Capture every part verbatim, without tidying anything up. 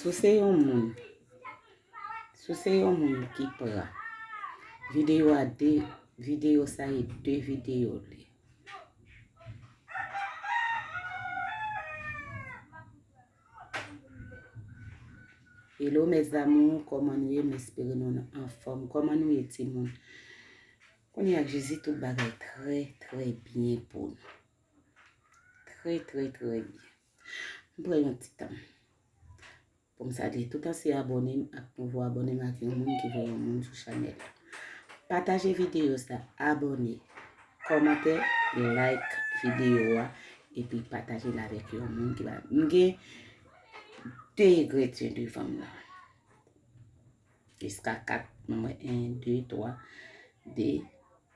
Si w se yon moun, si w se yon moun ki pran videyo a de, videyo sa e de videyo li. Hello mes amours, kòman nou ye? M espere nou anfòm. Kòman nou ye timoun? Kounye a ak Jezi tout bagay trè, trè byen pou nou. Trè, trè, trè byen. M pran yon ti tan pou m salye tout ansyen abòne m ak nouvo abòne m ak yon moun ki vle yon moun sou chanèl la. Pataje videyo sa, abòne, kòmante, like videyo a, epi pataje l avèk yon moun ki pa. M gen de egretyen devan m la. Jiska kat, mwen wè en, de, twa, de,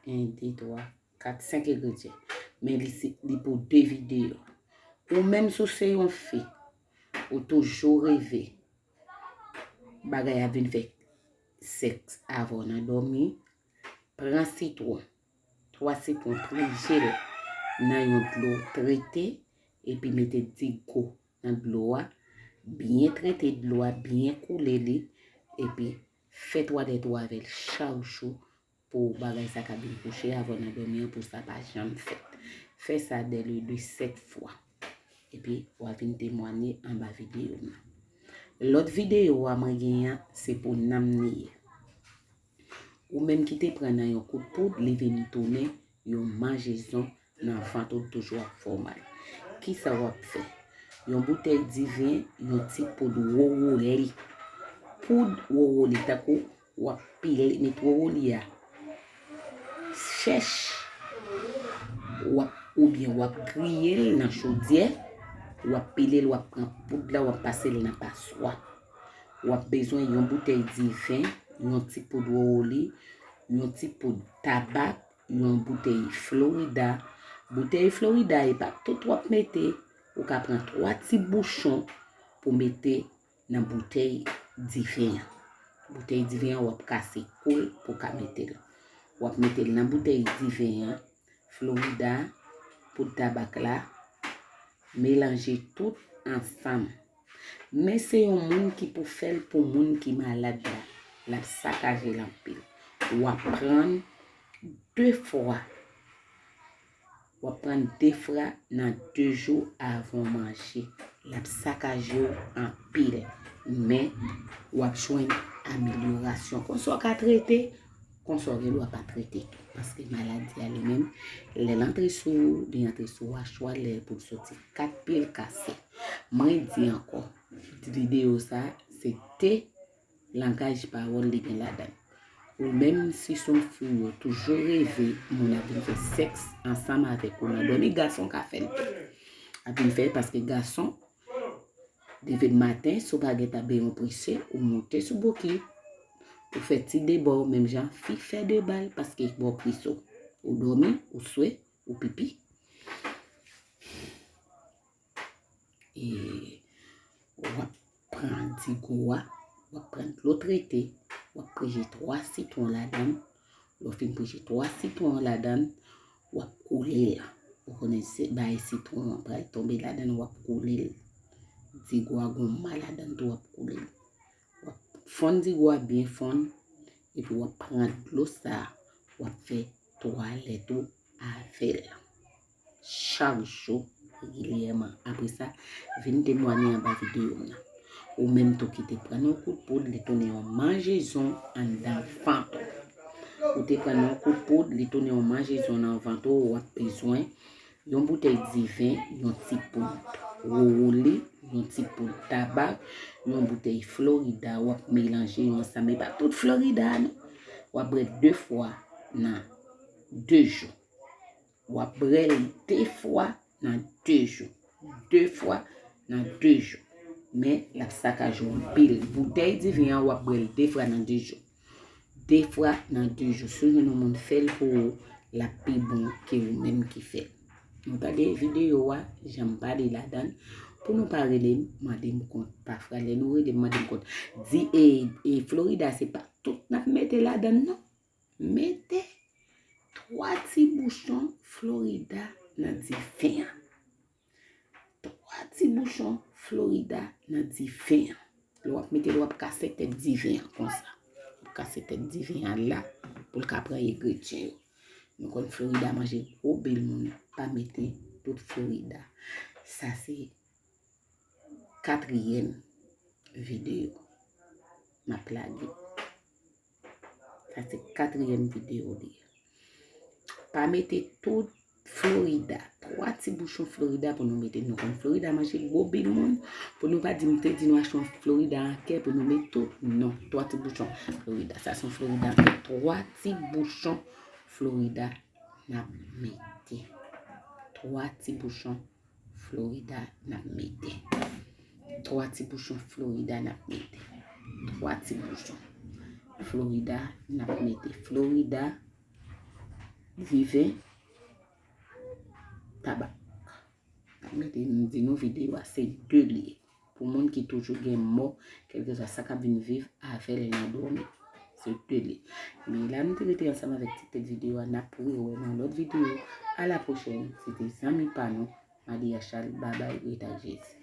en, de, twa, kat, senk egretyen. Men li se, li pou de videyo. Ou menm si w se yon fi, ou toujou reve bagay ap vin fè sèks avè w nan dòmi, pran sitwon, twa sitwon, plije l nan yon dlo trete, epi mete digo nan dlo a, byen trete dlo a, byen koule li, epi fè twalèt ou avè l chak jou pou bagay sa ka vin kouche avè w nan dòmi an pou sa pa janm fèt. Fè sa dè le de sèt fwa. Epi w a vin temwanye anba videyo m nan. Lòt videyo a mwen genyen an, se pou nanm li ye. Ou menm ki te pran nan yon kout poud, li vin tounen yon manjezon nan vant ou toujou ap fè w mal. Kisa w ap fè? Yon boutèy diven, yon ti poud wowoli. Poud wowoli, tankou w ap pile, met wowoli a chèch, w ap, oubyen w ap griye l nan chodyè, w ap pile l, w ap pran poud la, w ap pase l nan paswa. W ap bezwen yon boutèy diven, yon ti poud wowoli, yon ti poud tabak, yon boutèy Florida. Boutèy Florida, e pa tout w ap mete, ou ka pran twa ti bouchon pou mete nan boutèy diven an. Boutèy diven an, w ap kase kou l pou w ka mete l. W ap mete l nan boutèy diven an, Florida, poud tabak la, melanje tout ansanm. Men se yon moun ki pou fè l pou moun ki malad la, l ap sakaje l anpil. W ap pran de fwa. W ap pran de fwa nan de jou avan w manje. L ap sakaje w anpil. Men, w ap jwenn amelyorasyon. Konsa w ka trete, konsa w gen dwa pa trete tou. Paske maladi a li menm, lè l antre sou ou, li antre sou ou a chwa, lè pou l soti kat pye l kase. Mwen di ankò, videyo sa, se te langaj pawòl li gen ladan l. Ou menm si se yon fi ou toujou reve moun ap vin fè sèks ansanm avèk ou nan dòmi, gason ka fè l tou. Ap vin fè l paske gason leve maten, si w pa gentan benyen w prese, ou moute sou bokit, ou fè ti deba w menm jan fi fè deba l paske ba w prese w. Ou dòmi, ou swe, ou pipi. E w ap pran digo a, w ap pran dlo trete, w ap prije twa sitwon ladan l. Lè w fin prije twa sitwon an ladan l, w ap koule l. Ou konnen se bay sitwon an pral tonbe ladan l, w ap koule l. Digo a gon ma ladan l tou, w ap koule l. W ap fonn digo a byen fonn, epi w ap pran dlo sa a, w ap fè twalèt ou avè l chak jou regilyèman. Apre sa, vin temwanye anba videyo m nan. Ou menm tou ki te pran yon kout poud, li tounen yon manjezon anndan vant ou. Ou te pran yon kout poud, li tounen yon manjezon nan vant ou, w ap bezwen yon boutèy diven, yon ti poud wowoli, yon ti poud tabak, yon boutèy Florida, w ap melanje yo ansanm. E pa tout Florida a non. W ap bwè de fwa nan de jou. W ap bwè l de fwa nan de jou. De fwa nan de jou. Men, l ap sakaje w anpil. Boutèy diven an, w ap bwè l de fwa nan de jou. De fwa nan de jou. Si w jwenn yon moun fè l pou ou, l ap pi bon ke ou menm ki fè l. Nou tande videyo a, jan m pale ladan l. Pou nou pa rele m, mande m kont. Pafwa, lè nou rele m, mande m kont. Di, e, e Florida, se pa tout n ap mete ladan l, non. Mete twa ti bouchon Florida nan diven an. Twa ti bouchon Florida nan diven an. Lè w ap mete l, w ap kase tèt diven an konsa. W ap kase tèt diven an la pou l ka pran engredyan yo. Nou konn Florida manje gwo bil moun, pa mete tout Florida. Sa se katriyèm videyo m ap lage. Sa se katriyèm videyo li ye. Pa mete tout Florida. Twa ti bouchon Florida pou nou mete. Nou konn Florida manje gwo bil moun. Pou nou pa di m te di nou achte yon Florida an kè pou nou mete tout. Non, twa ti bouchon Florida. Sa se yon Florida an kè. Twa ti bouchon Florida n ap mete. Twa ti bouchon Florida n ap mete. Twa ti bouchon Florida n ap mete. Twa ti bouchon Florida n ap mete. Florida, diven, tabak. N ap mete, m di nou videyo a se de li ye. Pou moun ki toujou gen mò, kèlkeswa sa k ap vin viv avè l nan dòmi. Se de li. Men la nou te rete ansanm avèk ti tèt videyo a, n ap rewè nan lòt videyo. A la pwochèn, se te zanmi pa nou, Malia Charles, babay, ret ak Jezi.